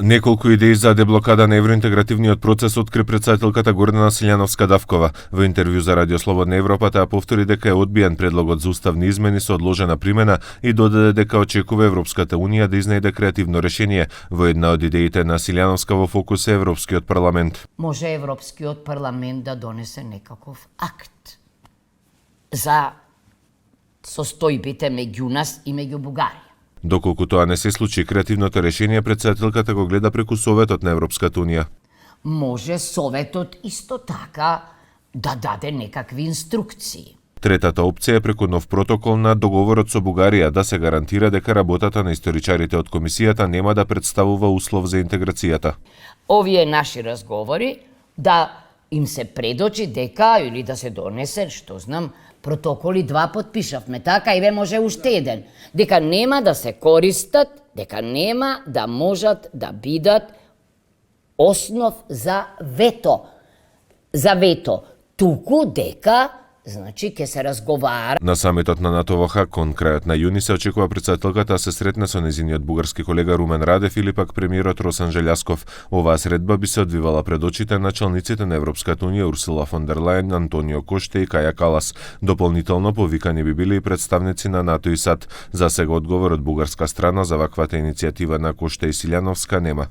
Неколку идеи за деблокада на евроинтегративниот процес откри претседателката Гордана Силјановска-Давкова. Во интервју за Радио Слободна Европа таа повтори дека е одбиен предлогот за уставни измени со одложена примена и додаде дека очекува Европската унија да изнајде креативно решение. Во една од идеите на Силјановска во фокус е Европскиот парламент. Може Европскиот парламент да донесе некаков акт за состојбите меѓу нас и меѓу Бугарија. Доколку тоа не се случи, креативното решение претседателката го гледа преку Советот на Европската унија. Може Советот исто така да даде некакви инструкции. Третата опција е преку нов протокол на договорот со Бугарија да се гарантира дека работата на историчарите од комисијата нема да представува услов за интеграцијата. Овие наши разговори да им се предочи дека или да се донесе, што знам, протоколи 2 потпишавме, така и ве може уште еден, дека нема да се користат, дека нема да можат да бидат основ за вето. За вето, туку дека значи ќе се разговара. На самитот на НАТО во Хаг кон крајот на јуни се очекува претседателката да се сретне со нејзиниот бугарски колега Румен Радев или пак премиерот Росен Желјасков. Оваа средба би се одвивала пред очите на челниците на Европската унија Урсула фон дер Лајен, Антонио Коште и Каја Калас. Дополнително повикани би били и представници на НАТО и САД. За сега одговор од бугарска страна за ваквата иницијатива на Коште и Силјановска нема.